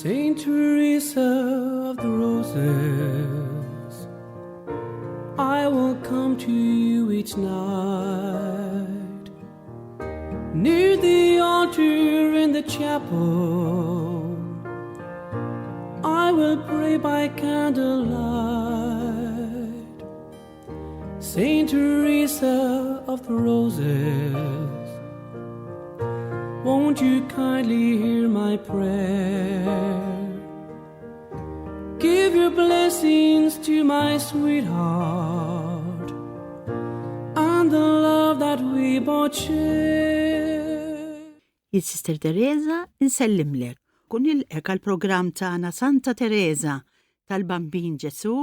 Saint Teresa of the Roses, I will come to you each night. Near the altar in the chapel, I will pray by candlelight. Saint Teresa of the Roses, won't you kindly hear my prayer? Give your blessings to my sweetheart and the love that we both share. Jien Sister Teresa nsellimlek u nilqek għall-programm tagħna Santa Teresa tal-Bambin Ġesù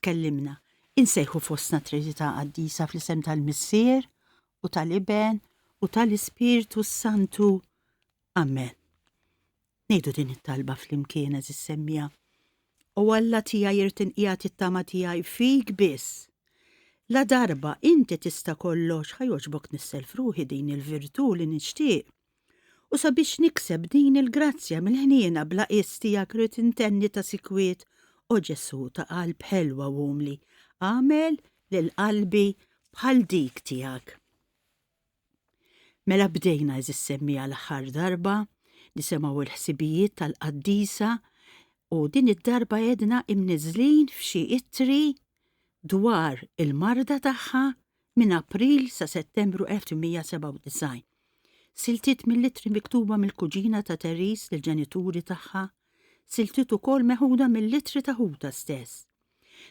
tkellimna. Insejħu fostna Trinità Qaddisa fl-isem tal-Missier u tal-Iben u tal-Ispirtu s-Santu. Amen. Ngħidu din it-talba flimkien għeżież semmiegħa. O Alla tiegħi irid inqiegħed it-tama tiegħi fik biss. La darba inti tista' kollox ħa jogħġbok tnissel f'ruħi din il-virtù li nixtieq. U sabiex nikseb din il-grazzja mill-ħniena bla qies tiegħek rrid intenni ta' sikwiet, O Ġesù ta' qalb ħelwa u umli, agħmel lil qalbi bħal dik tiegħek. Mela bdejna għeżież semmiegħa l-aħħar darba nisimgħu l-ħsibijiet tal-qaddisa u din id-darba għedna imniżżlin f'xi ittri dwar il-marda tagħha minn April sa Settembru 1897. Siltiet mill-ittri miktuba mill-kuġina ta' Therese lill-ġenituri tagħha, siltiet ukoll meħuda mill-ittri ta' ħutha stess.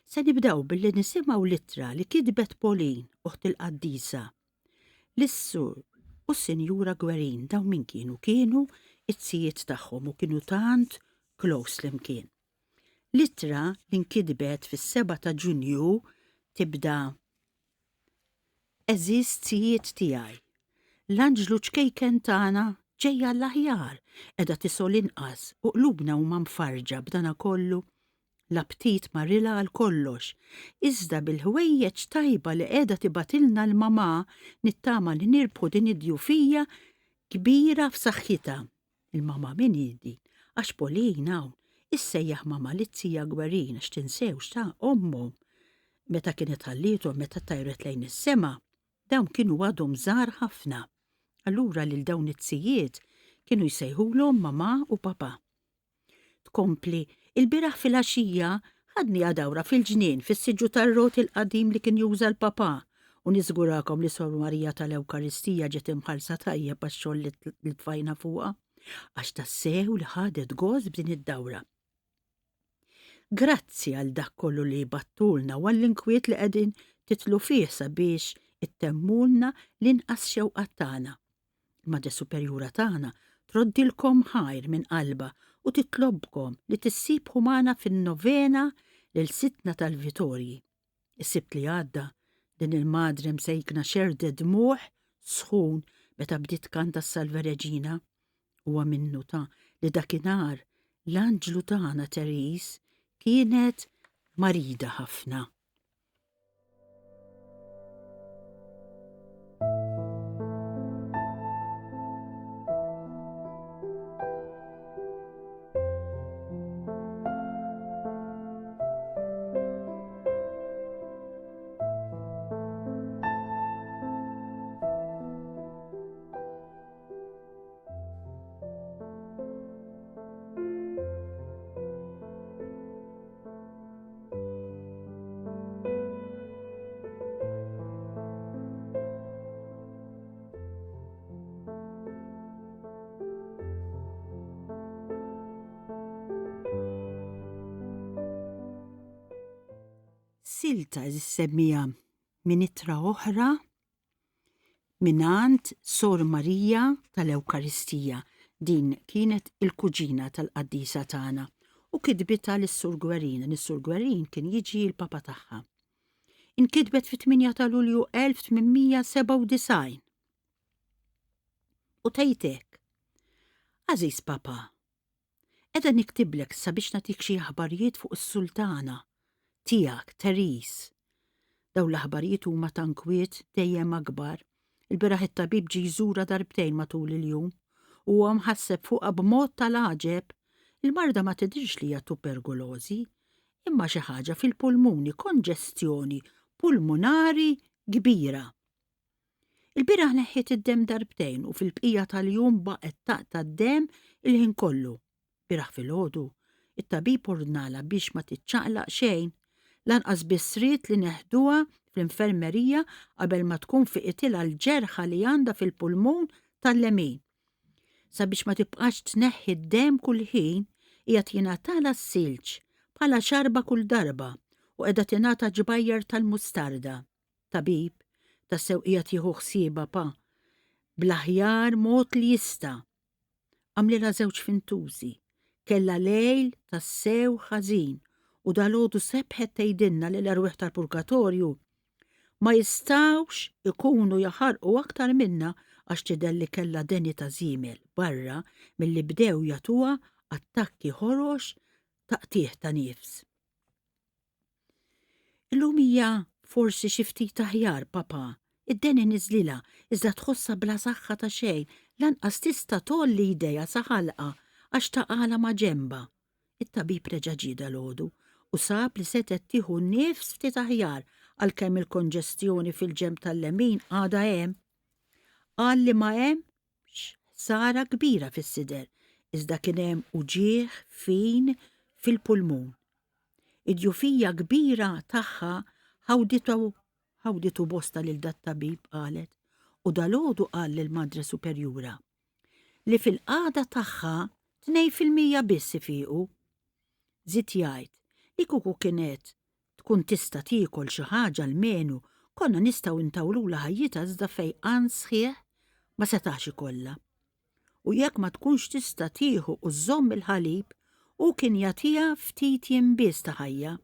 Se nibdew billi nisimgħu l-ittra li kitbet Pauline, oħt il-qaddisa, lis-Sur u s-Sinjura Guerin, dawn min kienu? Kienu it-zijiet tagħhom u kienu tant close flimkien. L-ittra li nkitbet fis-7 ta' Ġunju tibda, Għeżież zijiet tiegħi, l-anġlu ċkejken tagħna ġej għall-aħjar, qiegħda tisgħol inqas u qlubna huma mfarrġa b'danakollu l-aptit marrilha għal kollox. Iżda bil-ħwejjeġ tajba li qiegħda tibgħatilna l-mamà nittama li nirbħu din id-djufija kbira f'saħħitha. Il-mama min hi din? Għax Pauline hawn issejjaħ mama lit-zija Gwerin għax tinsewx ta' ommhom meta kienet ħalliethom meta ttajret lejn is-sema, dawn kienu għadhom żgħar ħafna. Allura lil dawn it-zijiet kienu jsejħulhom mama u papa. Tkompli, Il-bieraħ filgħaxija ħadniha dawra fil-ġnien fis-siġġu tar-roti l-qadim li kien juża l-papà u niżgurakom li Sor Marija tal-Ewkaristija ġiet imħallsa tajjeb għax-xogħol li tfajna fuqha, għax tassew li ħadet gost b'din id-dawra. Grazzi għal dak kollu li battulna u għall-inkwiet li qegħdin titlu fih sabiex ittemmulna l-inqas xewqat tagħna. Il-Madre Superjura tagħna troddilkom ħajr minn qalbha u titlobkom li tissibħu magħna fin-novena lil Sidtna tal-Vitorji. Is-Sibt li għadda, din il-Madre msejkna xerrdet dmugħ sħun meta bdiet tkanta s-Salve Regina. Huwa minnu ta' li dakinhar l-anġlu tagħna Therese kienet marida ħafna. Silta issemmija minn ittra oħra mingħand Sor Marija tal-Ewkaristija, din kienet il-kuġina tal-qaddisa tagħna, u kitbitha lis-Sur Gwerin, is-Sur Gwerin kien jiġi l-papa tagħha. Inkitbet fit-8 ta' Lulju 1897. U tgħid hekk: Għażiż Papa, Qiegħda niktiblek sabiex nagħtik xi aħbarijiet fuq is-sultana tiegħek, Therese. Dawn l-aħbarijiet huma ta' nkwiet dejjem akbar. Il-bieraħ it-tabib ġie jżurha darbtejn matul il-jum u huwa mħasseb fuqha b'mod tal-għaġeb. Il-marda ma tidhirx li hija tuberkulożi, imma xi ħaġa fil-pulmuni, konġestjoni pulmonari kbira. Ilbieraħ neħħiet id-demm darbtejn u fil-bqija tal-jum baqgħet taqta' d-demm il-ħin kollu. Bieraħ filgħodu, it-tabib ordnalha biex ma tiċċaqlaq xejn. Lanqas biss ried li neħduha fl-infermerija qabel ma tkun fiqitilha l-ġerħa li għandha fil-pulmun tal-lemin. Sabiex ma tibqax tneħħi d-demm kull ħin, qiegħed jingħatalha s-silġ bħala xarba kull darba u qiegħda tingħata ġbajjar tal-mustarda. Tabib, tassew qiegħed jieħu ħsiebha pa, bl-aħjar mod li jista'. Għamlilha żewġ fintużi. Kellha lejl tassew ħażin u dalgħodu sebħet tgħidilna li l-erwieħ tal-purgatorju ma jistgħux ikunu jaħarqu aktar minnha għax tidher li kellha deni ta' żiemel barra milli bdew jagħtuha attakki ħorox ta' qtigħ ta' nifs. Illum hija forsi xi ftit aħjar, papà. Id-deni niżlilha, iżda tħossha bla saħħa ta' xejn, lanqas tista' tgħolli jdejha sa ħalqha għax taqgħalha ma' ġenbha. It-tabib reġa' ġie dalgħodu u sab li setgħet tieħu nifs ftit aħjar għalkemm il-konġestjoni fil-ġenb tal-lemin għadha hemm. Qal li ma hemmx ħsara kbira fis-sider iżda kien hemm uġigħ fin fil-pulmun. Id-djufija kbira tagħha ħawditu ħawditu bosta lil dat-tabib, qalet, u dalgħodu qal lill-Madre Superjura li fil-qagħda tagħha 2% biss ifiqu. Żied jgħid li kieku kienet tkun tista' tiekol xi ħaġa almenu konna nistgħu ntawlulha ħajjitha iżda fejqan sħiħ ma setax ikollha. U jekk ma tkunx tista' tieħu u żżomm il-ħalib, hu kien jagħtiha ftit jiem biss ta' ħajja.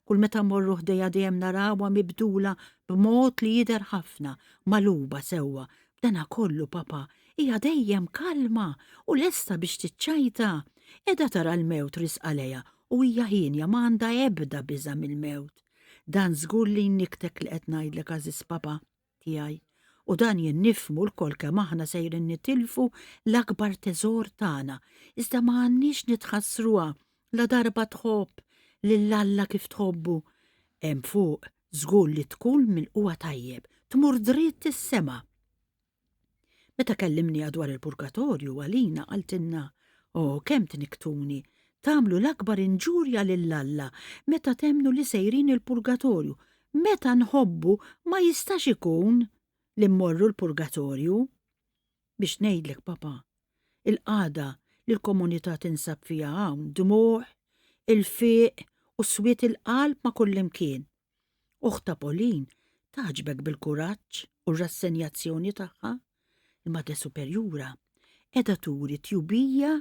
Kull meta mmorru ħdejha dejjem narawha mibdula b'mod li jidher ħafna, magħluba sewwa. B'dana kollu, papà, hija dejjem kalma u lesta biex tiċċajta. Qiegħda tara l-mewt riesqa lejha u hija hienja ma għandha ebda biża' mill-mewt. Dan żgur li jnikktek li qed ngħidlek għażiż papà. tiegħi, u dan jien nifhmu lkoll kemm aħna sejrin nitilfu l-akbar teżor tagħna, iżda ma għandniex nitħassruha ladarba tħobb lil Alla kif tħobbu. Hemm fuq żgur li tkun milqugħa tajjeb, tmur dritt is-sema. Meta kellimniha dwar il-purgatorju għalina qaltilna, O, kemm tnikktuni! Tagħmlu l-akbar inġurja lil Alla meta temmnu li sejrin il-purgatorju. Meta nħobbu ma jistax ikun li mmorru l-purgatorju. Biex ngħidlek, papà, il-qagħda li l-komunità tinsab fiha hawn, dmugħ, ilfiq u swied il-qalb ma' kullimkien. Oħtha Pauline tgħaġbek bil-kuraġġ u r-rassenjazzjoni tagħha. Il-Madre Superjura qiegħda turi tjubija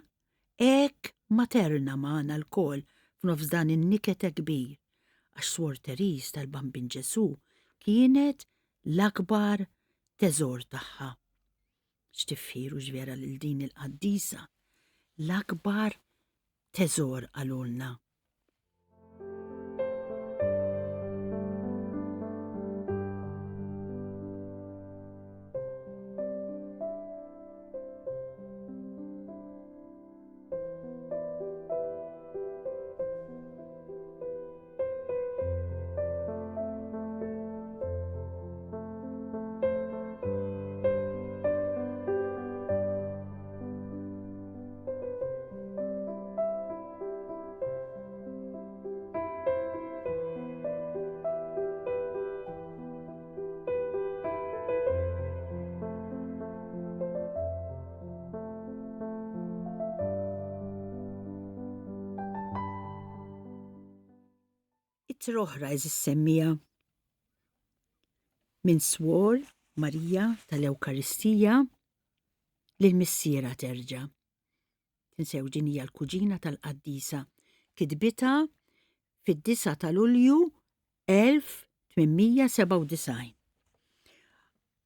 hekk materna magħna lkoll f'nofs dan in-niket hekk kbir, għax Swor Therese tal-Bambin Ġesù kienet l-akbar teżor tagħha. X'tifħir hux vera lil din il-qaddisa, l-akbar teżor qalulna. Ittra oħra eżis semmija minn Swor Marija tal-Ewkaristija lil missiera terġa'. Tinsew din hija l-kuġina tal-qaddisa. Kitbitha fid-9 ta' Lulju 1897.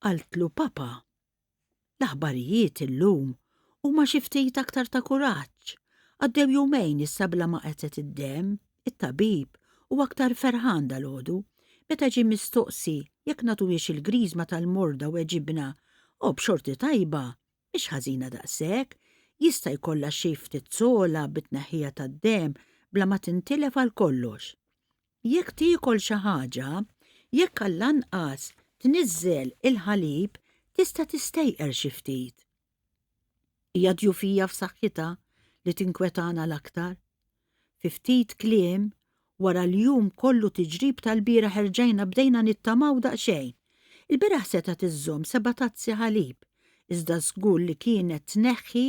Qaltlu Papa, l-aħbarijiet illum huma xi ftit aktar ta' kuraġġ. Għaddew jumejn issa bla ma qetgħet id-demm, it-tabib huwa aktar ferħan dalgħodu. Meta ġie mistoqsi jekk nagħtuhiex il-griżma tal-morda weġibna, O b'xorti tajba, Mhix ħażina daqshekk. Jista' jkollha xi ftit sogħla bit-tneħħija tad-demm bla ma tintilef għal kollox. Jekk tiekol xi ħaġa, jekk għall-anqas tniżżel il-ħalib tista' tistejqer xi ftit. Hija djufija f'saħħitha li tinkwetana l-aktar. Fi ftit kliem, wara l-jum kollu tiġrib tal-bieraħ erġajna bdejna nittamaw daqsxejn. Il-bieraħ setgħet iżżomm seba' tazzi ħalib, iżda żgur li kienet tneħħi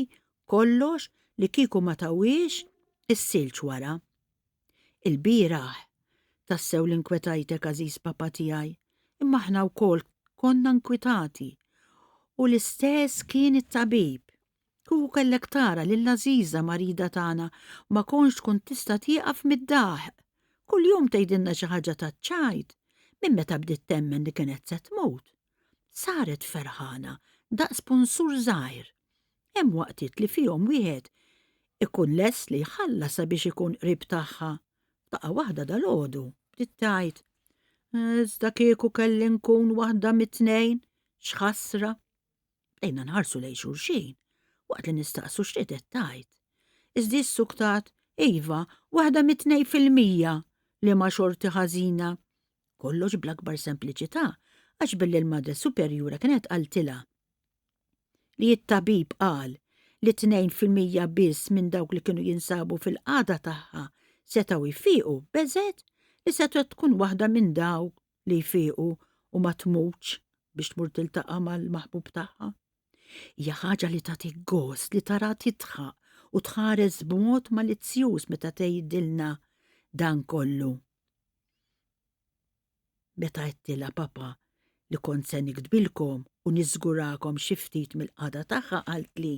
kollox li kieku ma tawhiex is-silġ wara. Il-bieraħ, tassew li nkwetajtek għażiż papa tiegħi, imma aħna wkoll konna nkwitati. U l-istess kien it-tabib. Kieku kellek tara lil għażiża marida tagħna ma kontx tkun tista' tieqaf mid-daħq. Kuljum tgħidilna xi ħaġa taċ-ċajt. Minn meta bdiet temmen li kienet se tmut. Saret ferħana daqs punsur żgħir. Hemm waqtiet li fihom wieħed ikun lest li jħallas sabiex ikun qrib tagħha. F'daqqa waħda dalgħodu bdiet tgħid, Iżda kieku kelli nkun waħda mit-tnejn, x'ħasra! Bdejna nħarsu lejn xulxin waqt li nistaqsu x'riedet tgħid. Iżda hi ssuktat, Iva, waħda mit-2% liema xorti ħażina. Kollox bl-akbar sempliċità għax billi l-Madre Superjura kienet qaltilha li t-tabib qal li 2% biss minn dawk li kienu jinsabu fil-qagħda tagħha setgħu jfiequ, beżgħet li setgħet tkun waħda minn dawk li jfiequ u ma tmutx biex tmur tiltaqa' mal-maħbub tagħha. Hija ħaġa li tagħtik gost li tara tidħaq u tħares b'mod malizzjuż meta tgħidilna dan kollu. Meta għedtilha papa li kont se niktbilkom u niżgurakom xi ftit mill-qagħda tagħha qaltli,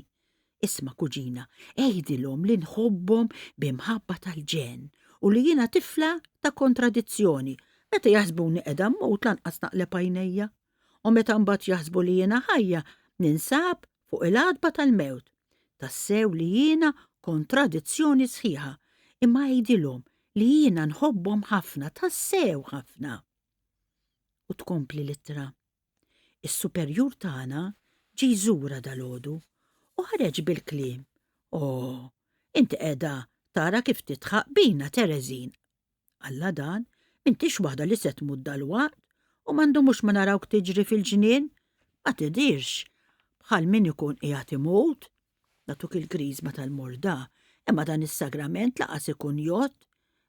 Isma' kuġina, għidilhom li nħobbhom bi mħabba tal-ġenn u li jiena tifla ta' kontradizzjoni. Meta jaħsbuni qiegħda mmut lanqas naqleb għajnejja. U meta mbagħad jaħsbu li jiena ħajja, ninsab fuq il-għatba tal-mewt. Tassew li jiena kontradizzjoni sħiħa, imma għidilhom li jiena nħobbhom ħafna, tassew ħafna. U tkompli l-ittra. Is-superjur tagħna ġie jżurha dalgħodu u ħareġ bil-kliem, Oh, inti qiegħda tara kif tidħaq bina, Tereżin. Alla dan, m'intix waħda li se tmut dalwaqt u ma ndumux ma narawk tiġri fil-ġnien, ma tidhirx bħal min ikun qiegħed imut. Nagħtuk il-griżma tal-morda, imma dan is-sagrament laqas ikun jgħodd.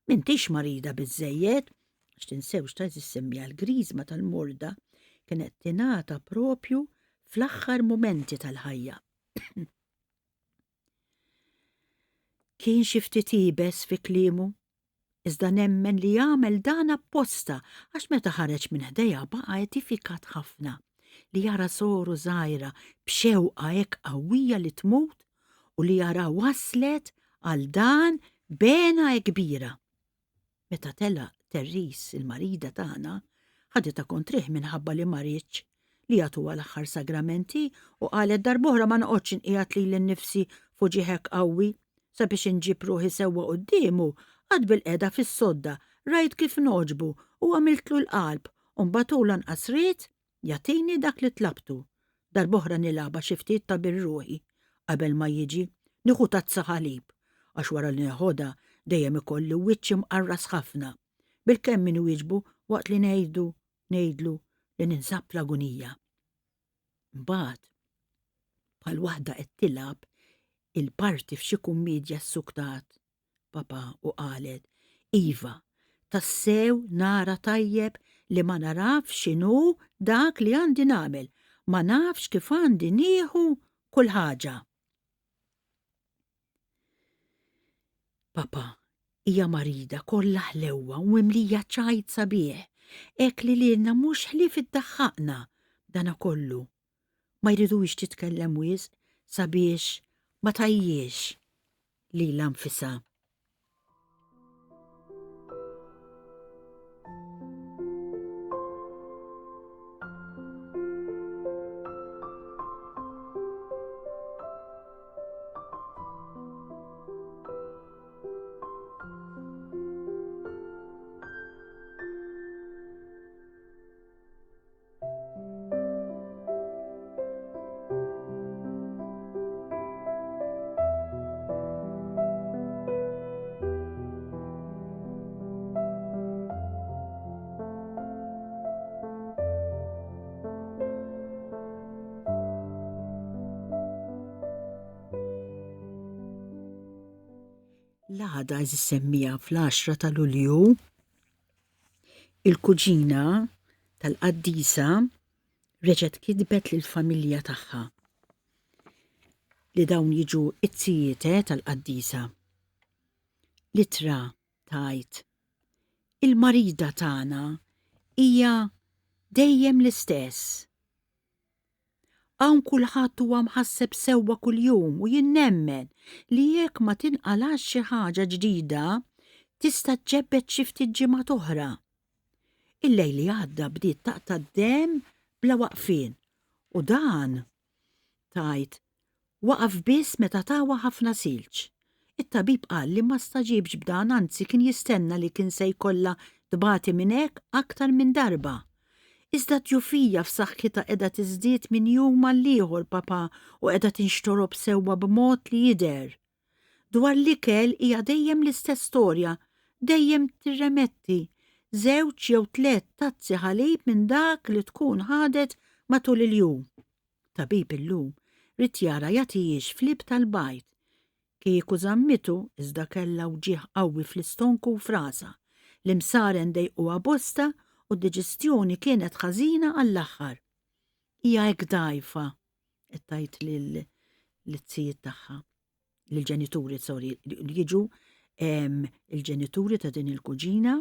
M'intix marida biżżejjed. Għax tinsewx ta' issemmija l-griżma tal-morda kienet tingħata propju fl-aħħar mumenti tal-ħajja. Kien xi ftit iebes fi kliemu, iżda nemmen li għamel dan apposta għax meta ħareġ minn ħdejha baqa' edifikat ħafna li jara soru żgħira b'xewqa hekk qawwija li tmut u li jara waslet għal dan b'hena hekk kbira. Meta telaq Therese, il-marida tagħna, ħaditha kontrih minħabba li ma riedx li jagħtuha l-aħħar sagramenti u qalet darb'oħra ma noqgħodx inqiegħed lili nnifsi f'uġigħ hekk qawwi sabiex inġib ruħi sewwa quddiemu, qgħadt bilqiegħda fis-sodda, rajt kif nogħġbu u għamiltlu l-qalb u mbagħad hu lanqas ried jagħtini dak li tlabtu. Darb'oħra nilgħabha xi ftit ta' bir-ruħi qabel ma jiġi, nieħu tazza ħalib, għax wara li neħodha dejjem ikolli wiċċ imqarras ħafna. Bilkemm inwieġbu waqt li ngħidu ngħidlu li ninsab fl-agunija. Imbagħad, bħal waħda qed tilgħab il-parti f'xi kummiedja ssuktat Papa u qalet, Iva, tassew nara tajjeb li ma narafx x'inhu dak li għandi nagħmel, ma nafx kif għandi nieħu kull ħaġa. Papa, hija marida kollha ħlewwa u mimlija ċajt sabiħ, hekk li lilna mhux ħlief iddaħħaqna dana kollu. Ma jridux titkellem wisq sabiex ma tgħajjiex lilha nfisha. L-għada semmija fl-10 ta' Lulju il-kuġina tal-qaddisa reġgħet kitbet lill-familja tagħha li dawn jiġu it-zijiet eh, tal-qaddisa. L-ittra tgħid, Il-marida tagħna hija dejjem l-istess. Hawn kulħadd huwa mħasseb sewwa kuljum u jien nemmen li jekk ma tinqalax xi ħaġa ġdida tista' ġġebbed xi ftit ġimgħat oħra. Il-lejl li għadda bdiet taqta' d-demm bla waqfien u dan, tgħid, waqaf biss meta tawha ħafna silġ. It-tabib qal li ma stagħġibx b'dan anzi kien jistenna li kien se jkollha tbati minn hekk aktar minn darba. Iżda d-djufija f'saħħitha qiegħda tiżdied minn jum għall-ieħor, papà, u qiegħda tinxtorob sewwa b'mod li jidher. Dwar l-ikel hija dejjem l-istess storja, dejjem tirremetti żewġ jew tlett tazzi ħalib minn dak li tkun ħadet matul il-jum. Tabib illum ried jara jagħtihiex flib tal-bajd. Kieku żammitu iżda kellha wġigħ qawwi fl-istonku u f'rasha. L-imsaren dejquha bosta u d-diġestjoni kienet ħażina għall-aħħar. Hija hekk dgħajfa, qed tgħid lill-zijiet tagħha, lill-ġenituri, sorry, li jiġu il-ġenituri ta' din il-kuġina,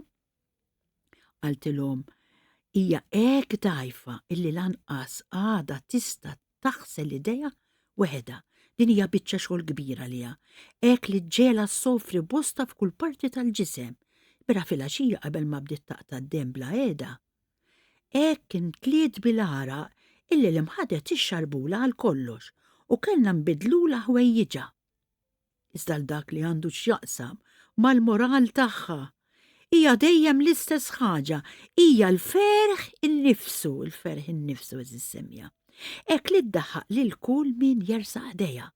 qaltilhom hija hekk dgħajfa illi lanqas għadha tista' taħsel idejha weħedha. Din hija biċċa xogħol kbira għaliha, hekk li ġġegħelha ssofri bosta f'kull parti tal-ġisem. Bera filgħaxija qabel ma bdiet taqta' d-demm bla qiegħda, Hekk imtliet bil-għaraq illi l-imħaded ixxarbulha għal kollox u kellna nbiddlulha ħwejjiġha. Iżda għal dak li għandu x'jaqsam mal-moral tagħha, hija dejjem l-istess ħaġa, hija l-ferħ innifsu, il-ferħ innifsu għeżież semmiegħa. Hekk li ddaħħaq lil kull min jersaq ħdejha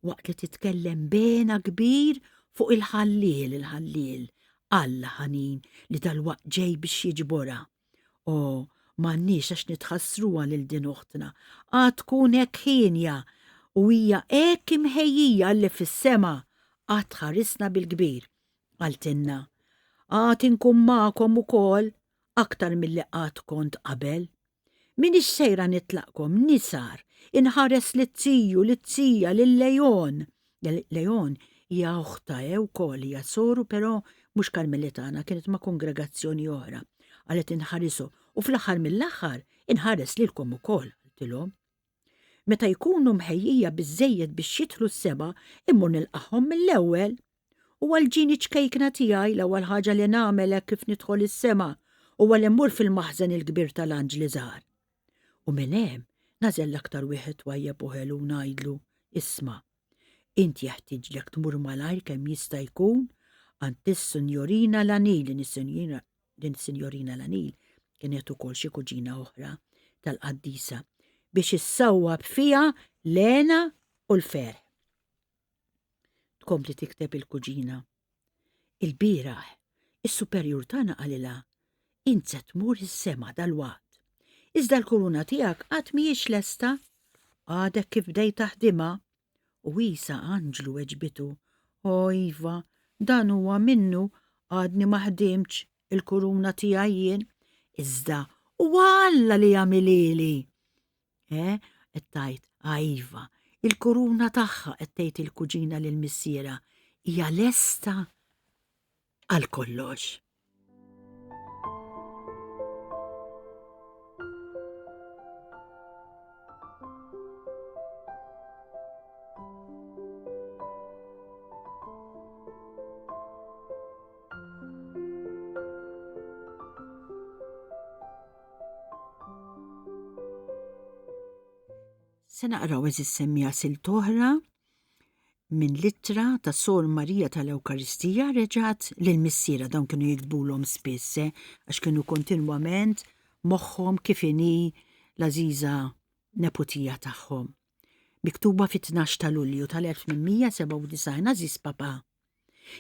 waqt li titkellem b'hena kbir fuq il-ħalliel, il-ħalliel, Alla ħanin li dalwaqt ġej biex jiġborha. O, m'għandniex għax nitħassruha lil din uħtna. Għad tkun hekk hienja u hija hekk imħejjija li fis-sema għad tħarisna bil-kbir. Qaltilna, Għad inkun magħkom ukoll aktar milli qatt kont qabel. M'iniex sejra nitlaqkom, nisar, inħares lit-tiju, lit-tija, lil Leon. Leon hija oħtha eh wkoll, hija soru però mhux Karmelitana, kienet ma' kongregazzjoni oħra. Qalet inħarishom u fl-aħħar mill-aħħar inħares lilkom ukoll, qaltilhom. Meta jkunu mħejjija biżżejjed biex jidħlu s-sema, immur nilqagħhom mill-ewwel. U għall-ġini ċkejkna tiegħi l-ewwel ħaġa li nagħmel hekk kif nidħol is-sema huwa li mmur fil-maħżen il-kbir tal-anġli żgħar. U minn hemm nagħżel l-aktar wieħed twajjeb u ħelu u ngħidlu, 'Isma', int jeħtieġlek tmur malajr kemm jista' jkun għand is-Sinjorina Lanil, din is-Sinjorina din is-Sinjorina Lanil kienet ukoll xi kuġina oħra tal-qaddisa, biex issawwab fiha l-hena u l-ferħ. Tkompli tikteb il-kuġina. Ilbieraħ, is-superjur tagħna qalilha, Int se tmur is-sema dalwaqt. Iżda l-kuruna tiegħek għad mhijiex lesta. Għadek kif bdejt taħdimha. U qisha anġlu weġbitu, O iva, dan huwa minnu, għadni ma ħdimtx il-kuruna tiegħi jien. Iżda huwa Alla li għamilhieli. Eh, qed tgħid, ah iva, il-kuruna tagħha qed tgħid il-kuġina lil missierha hija lesta għal kollox. Se naqraw eżis semmija silt oħra minn littra ta' Sor Marija tal-Ewkaristija reġgħet lil missiera dawn kienu jiktbulhom spiss eh, għax kienu kontinwament moħħhom kif inhi l-għażiża neputija tagħhom. Miktuba fit-12 ta' Lulju tal-1897 Għażiż Papa.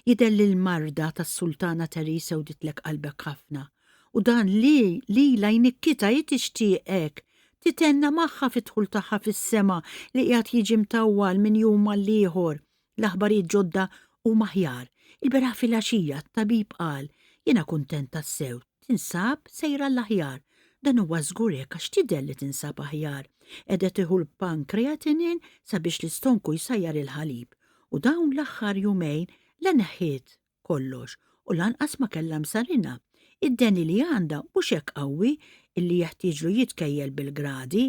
Jidher li l-marda tas-Sultana Therese sewditlek qalbek ħafna, u dan li lilha jnikkitha hi tixtieqek tithenna magħha fid-dħul tagħha fis-sema li qiegħed jiġi mtawwal minn jum għall-ieħor. L-aħbarijiet ġodda huma aħjar. Il-beraħ filgħaxija t-tabib qal, Jiena kuntent tassew, tinsab sejra għall-aħjar. Dan huwa żgur hekk għax tidher li tinsab aħjar. Qiegħda tieħu l-pancreatinin sabiex l-istonku jsajjar il-ħalib u dawn l-aħħar jumejn la neħħiet kollox u lanqas ma kellha msarina. Id-deni li għandha mhux hekk qawwi illi jeħtieġlu jitkejjel bil-gradi.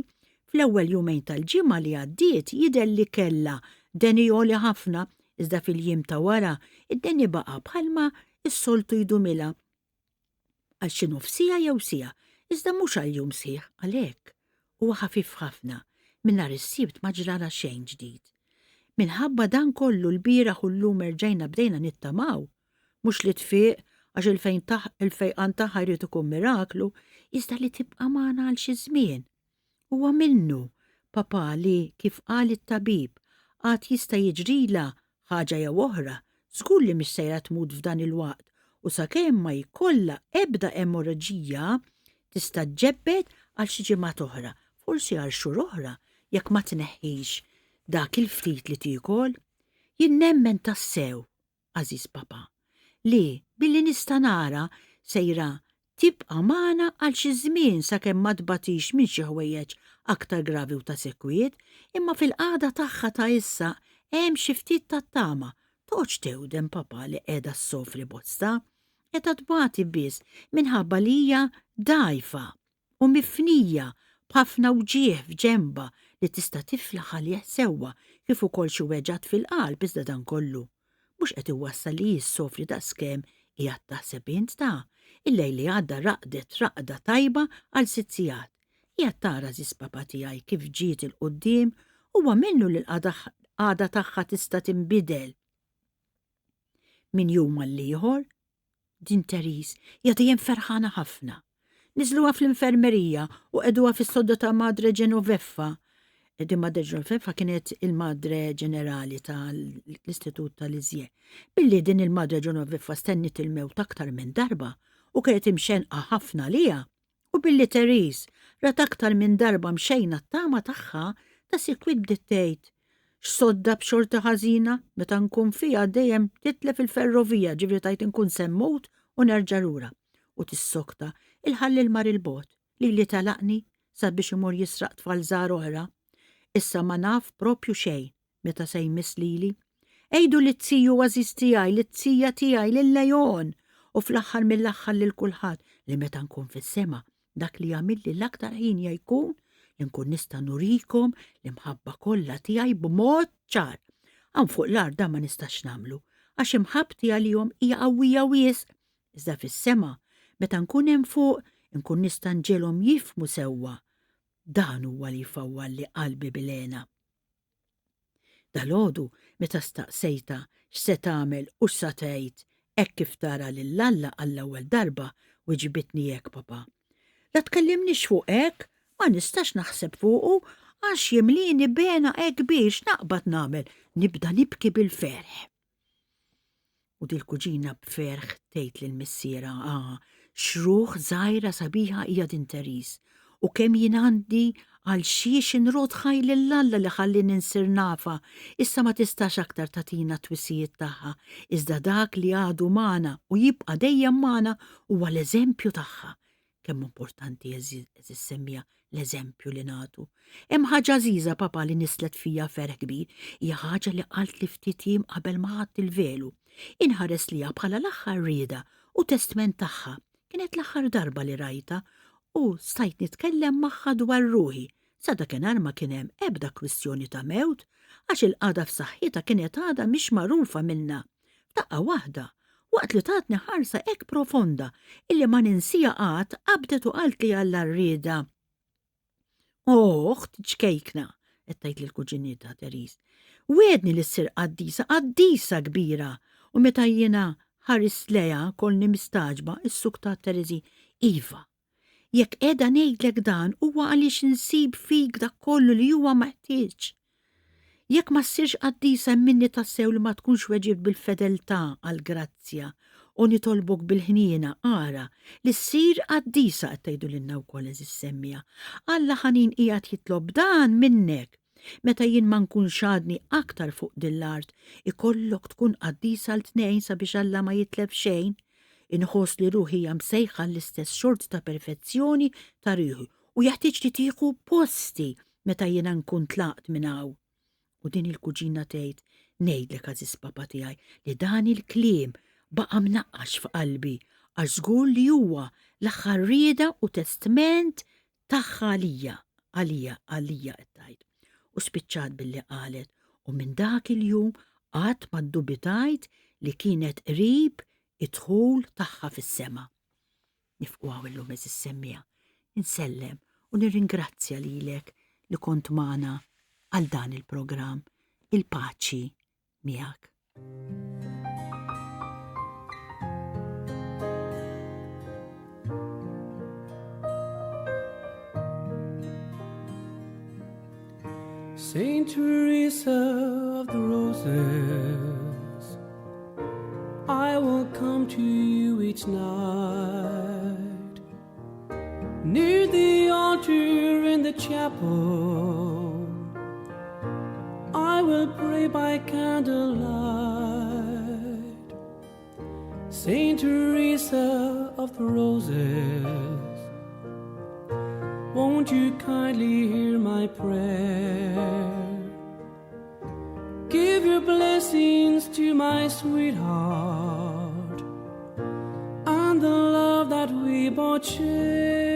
Fl-ewwel jumejn tal-ġimgħa li għaddiet jidher li kellha deni għoli ħafna iżda fil-jiem ta' wara id-deni baqa' bħalma s-soltu jdumilha għal xi nofs siegħa jew siegħa, iżda mhux għal jum sħiħ, għalhekk huwa ħafif ħafna. Minn nhar is-Sibt ma ġralha xejn ġdid. Minħabba dan kollu lbieraħ u llum erġajna bdejna nittamaw, mhux li tfiq għax il-fejqan tagħha jrid ikun miraklu, iżda li tibqa' magħna għal xi żmien. Huwa minnu, papà, li, kif qal it-tabib, għad jista' jiġrilha ħaġa jew oħra, żgur li mhix sejra tmut f'dan il-waqt u sakemm ma jkollha ebda emorraġija tista' ġġebbed għal xi ġimgħat oħra, forsi għal xhur oħra jekk ma tneħħix dak il-ftit li tiekol. Jien nemmen tassew għażiż papà, li, billi nista' nara, sejra tibqa' magħna għal xi żmien sakemm ma tbatix minn xi ħwejjeġ aktar gravi u ta' sekwiet, imma fil-qagħda tagħha ta' issa hemm xi ftit ta' tama. Toqgħodx tewden, papà, li qiegħda ssofri bosta. Qiegħda tbati biss minħabba li hija dgħajfa u mifnija b'ħafna wġigħ f'ġenbha li tista' tiflaħ għalih sewwa kif ukoll xi weġgħat fil-qalb iżda dan kollu mhux qed iwassal li hi ssofri daqskemm qiegħed taħseb int ta'. Il-lejl li għadda raqdet raqda tajba għal sitt sigħat. Qiegħed tara għażiż papa tiegħi kif ġiet 'il quddiem? Huwa minnu li l-qagħda tagħha tista' tinbidel minn jum għall-ieħor. Din Therese hija dejjem ferħana ħafna. Niżluha fl-infermerija u qegħduha fis-sodda ta' Madre Genoveffa. Din Madre Genoveffa kienet il-Madre Ġenerali tal-Istitut tal-Iżje. Billi din il-Madre Genoveffa stenniet il-mewt aktar minn darba u kienet imxenqa ħafna għaliha, U billi Therese rat aktar minn darba mxejna t-tama tagħha, ta' sikwit bdiet tgħid, X'sodda b'xorti ħażina, meta nkun fiha dejjem titlef il-ferrovija, ġifieri tgħid inkun se mmut u nerġa' lura. U tissokta, il-ħalliel mar 'il bogħod, lili telaqni sabiex imur jisraq tfal żgħar oħra. Issa ma naf propju xejn meta se jmiss lili. Għidu lit-tiju għażiż tiegħi, lit-tija tiegħi, lil Leon, u fl-aħħar mill-aħħar lil kulħadd li meta nkun fis-sema, dak li jagħmilli l-aktar ħinja jkun li nkun nista' nurikom l-imħabba kollha tiegħi b'mod ċar. Hawn fuq l-art dan ma nistax nagħmlu, għax imħabbti għalihom hija qawwija wisq. Iżda fis-sema, meta nkun hemm fuq, inkun nista' nġegħelhom jifhmu sewwa. Dan huwa li jfawwalli qalbi bil-hena. Dalgħodu meta staqsejtha x'se tagħmel u x'sa tgħid hekk kif tara lil Alla għall-ewwel darba, wiġbitni hekk, Papà. La tkellimnix fuq hekk, ma nistax naħseb fuqu għax jimlieni b'hena hekk kbir x'naqbad nagħmel, nibda nibki bil-ferħ. U dil-kuġina b'ferħ tgħid lil missierha, Ah, x'ruħ żgħira sabiħa hija din Therese! U kemm jien għandi għal xiex inrodd ħaj lil Alla li ħallieni nsir nafha! Issa ma tistax aktar tagħtina t-twissijiet tagħha, iżda dak li għadu magħna u jibqa' dejjem magħna huwa l-eżempju tagħha. Kemm hu importanti, għeżież semmiegħa, l-eżempju li nagħtu. Hemm ħaġa għażiża, papà, li nislet fija ferħ kbir, hija ħaġa li qaltli ftit jiem qabel ma ħadt il-velu. Inħares liha bħala l-aħħar rieda u testment tagħha. Kienet l-aħħar darba li rajtha u stajt nitkellem magħha dwar ruħi. Sa dakinhar ma kien hemm ebda kwistjoni ta' mewt għax il-qagħda f'saħħitha kienet għadha mhix magħrufa minnha. F'daqqa waħda, waqt li tatni ħarsa hekk profonda illi ma ninsiha qatt, qabdet u qaltli għall-għarrieda, O, oħti ċkejkna, qed tgħid lil kuġinitha Therese, wegħedni li ssir qaddisa, qaddisa kbira! U meta jiena ħarist lejha kollni mistagħġba, issuktat Therese, Iva, Jekk qiegħda ngħidlek dan huwa għaliex insib fik dak kollu li huwa meħtieġ. Jekk ma ssirx qaddisa emminni tassew li ma tkunx weġibt bil-fedeltà għall-grazzja u nitolbok bil-ħniena, ara, li ssir qaddisa qed tgħidu lilna wkoll għeżież semmiegħa. Alla ħanin qiegħed jitlob dan minnek. Meta jien ma nkunx għadni aktar fuq din l-art, ikollok tkun qaddis għal tnejn sabiex Alla ma jitlef xejn. Inħoss li ruħi hija msejħa għall-istess xorti ta' perfezzjoni ta' ruħi u jeħtieġ li tieħu posti meta jiena nkun tlaqt minn hawn. U din il-kuġina tgħid, Ngħidlek għażiż papa tiegħi li dan il-kliem baqa' mnaqqax f'qalbi għax żgur li huwa l-aħħar rieda u testment tagħha għalija, għalija, għalija qed tgħid. U spiċċat billi qalet, u minn dak il-jum qatt ma ddubitajt li kienet qrib id-dħul tagħha fis-sema. Nifqu hawn illum għeżież semmiegħa. Insellem u nirringrazzja lilek li kont magħna għal dan il-programm. Il-paċi miegħek. Saint Teresa of the Roses, I will come to you each night. Near the altar in the chapel, I will pray by candlelight. Saint Teresa of the Roses, won't you kindly hear my prayer? Give your blessings to my sweetheart and the love that we both share.